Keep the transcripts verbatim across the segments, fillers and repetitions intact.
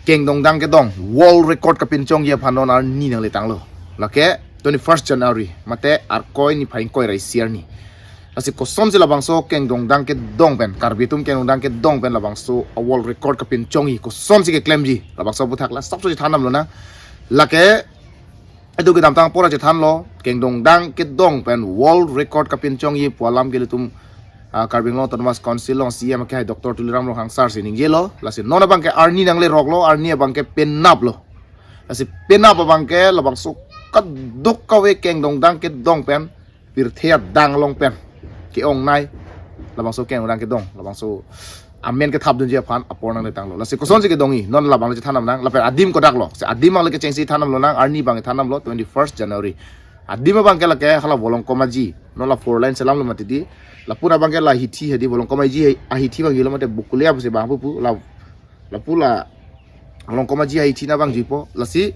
kengdongdang kedong world record kapinchongji aphan non arni nangletanglo. Lake twenty-first January, mate Arkoi niphai ingkoi ra isi arni. Lasi kosonsi labangso kengdongdang kedong pen, Karbi atum kengdongdang kedong pen labangso a world record kapinchongji, kosonsi keklemji, labangso aputhak la sapso chethan damlonang. Lake itum kedamtang apor chethanlo, kengdongdang kedong pen world record kapinchongji pu alam ke ilitum, ah, Karbi Anglong Autonomous Council along C E M akehai Doctor Tuliram Ronghang sir si ningjelo. Lasi non abangke arni nangleroklo, arni abangke penaplo. Lasi penap abangke labangso kadokave kengdongdang kedong pen, pirthe adang along pen ke-ongnei, labangso kengdongdang kedong, labangso amen kethapdunji aphan apor nangletanglo. Lasi kosonsi kedongji, non labang le chethan damnang, lapen adim kodaklo. Si adim abang le kechengsi than damlonang, arni abang than damlo, twenty-first January. Adim abangke lake hala Volongkom Aji, non la four lane selamlo mati di. Lapu abangke la hithi hedi Volongkom Aji ahithi abang hilo mate Bokolia pusi bang pupu, la lapu la Volongkom Aji ahithi nangvangjuipo. Lasi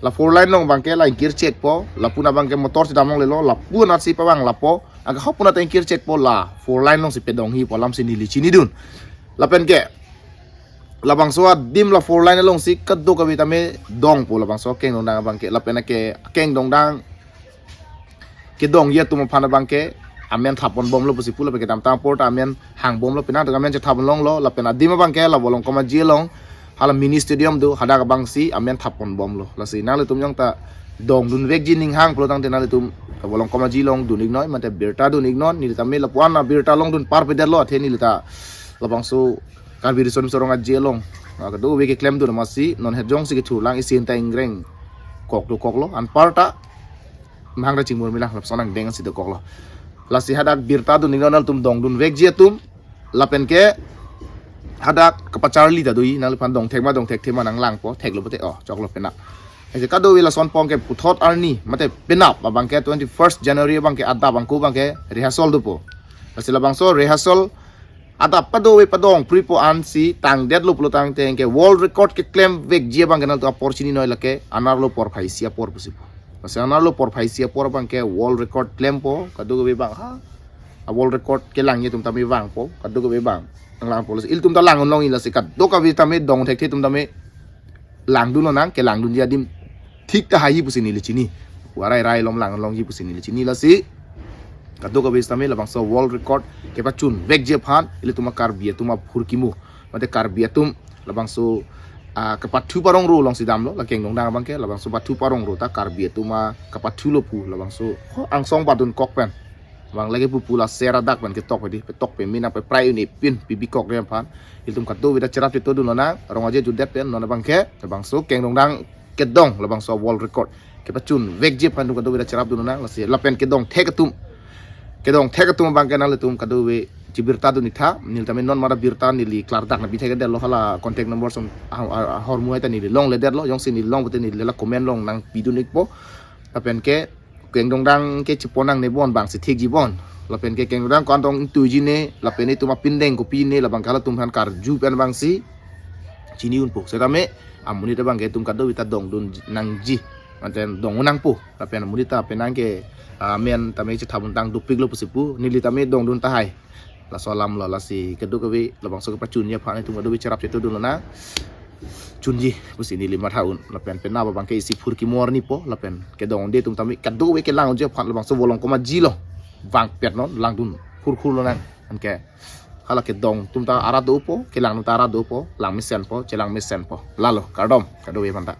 la four lane along abangke la ingkir chekpo, lapu abangke motor si damlonglelo, lapu anatsi pavang lapo, anke hapu anat ingkir chekpo, la four lane alongsi pedongji pu alamsi neli chinidun. Lapen ke labangso adim la four lane alongsi kadokave tame dongpo labangso kengdongdang abangke, lapen ke kengdongdang kedongji atum aphan abangke amen thapponbomlo pusi pu, lapen kedamtang apor ta amen hangbomlo, penang ta amen chethaplonglo, lapen adim abangke la Volongkom Aji along hala mini stadium do, hadak abangsi amen thapponbomlo. Lasi nanglitum jongta dongdunvekji ning hang pulo tangte nanglitum Volongkom Aji along dun-iknoi, mate birta dun-iknon, neli tame lapu-an abirta longdun parpedetlo, athe neli ta labangso Karbi Riso Nimso Rong Aje along, ah, kadokave keklemdun amatsi non het jongsi kethurlang, isi ta ingreng kok dokoklo, anparta mahang ta chingmur milang, lapuson angdeng si dokoklo. Lasi hadak birta dun-iknon, nanglitum dongdunvekji atum, lapen ke hadak kapacharli ta doji, nangliphan dongthek ma dongthekthe ma nanglangpo, theklo pute, oh, choklo penap. Ese kadokave lason pong ke puthot arni, mate penap abangke twenty-first January abangke adap angko abangke rehearsal dopo. Lasi labangso rehearsal adap padove padong pripo ansi tangdetlo pulo tangte ke world record keklemvekji abangke nanglitum apor chininoi, lake anerlo porphai isi apor pusi pu. Lasi anerlo porphai isi apor abangke world record klempo, kadokave abang ha. A world record kelangji atum tame vangpo, kadokave abang nanglangpo. Lasi ilitum ta lang-un longji, lasi kadokave tame dongthekthe atum tame langdunlonang, kelangdunji adim thik tahai pusi neli chini. Warai rai lom lang-un longji pusi neli chini, lasi kadokave tame labangso world record kepachunvekji aphan ilitum a Karbi atum aphurkimo, mate Karbi atum labangso, ah, kepathu parongro alongsi damlo, la kengdongdang abangke labangso pathu parongro ta Karbi atum akepathulo pu labangso ho angsong padun kok pen. Abang lake pupu la ser adak pen ketok pedi, petok peme nangpeprai un-e pin pibikokre aphan ilitum kadokave ta cherap chetodunlonang, Rong Aje jutdet pen non abangke labangso kengdongdang kedong labangso world record kepachunvekji aphan ilitum kadokave ta cherapdunlonang, lasi lapen kedongthek atum, kedongthek atum abangke nanglitum kadokave chibirta dun-iktha, neli tame non mara birta neli klardak nangpithekdetlo, hala contact number som ah, ah, ahormu hai ta neli longledetlo, jongsi neli long pute neli la comment along nangpidun-ikpo. Lapen ke kengdongdang ke chipon nangne bon abangsi thekji bon. Lapen ke kengdongdang ko-an tong ingtuiji ne, lapen itum apindeng kopi ne, labang halatum aphan karju pen abangsi chini-unpo. Setame amonit abangke itum kadokave ta dongdun nangji, mate dong-un nangpo. Lapen amonit ta penang ke, ah, amen tame chethap-un tang dopiklo pusi pu, neli tame dongdun tahai. Laso alamlo, lasi kadokave labangso kepachunji aphan itum kadokave cherap chetodunlonang, chunji pusi neli matha-un. Lapen penap abangke isi phurkimo arnipo, lapen kedongde atum tame kadokave kelang-unji aphan labangso Volongkom Aji along vangpet non langdun khurkhurlonang. Anke hala kedong atum ta arat dopo, kelang atum ta arat dopo, langmesenpo, chelangmesenpo. Lalo, kardom kadokave aphanta.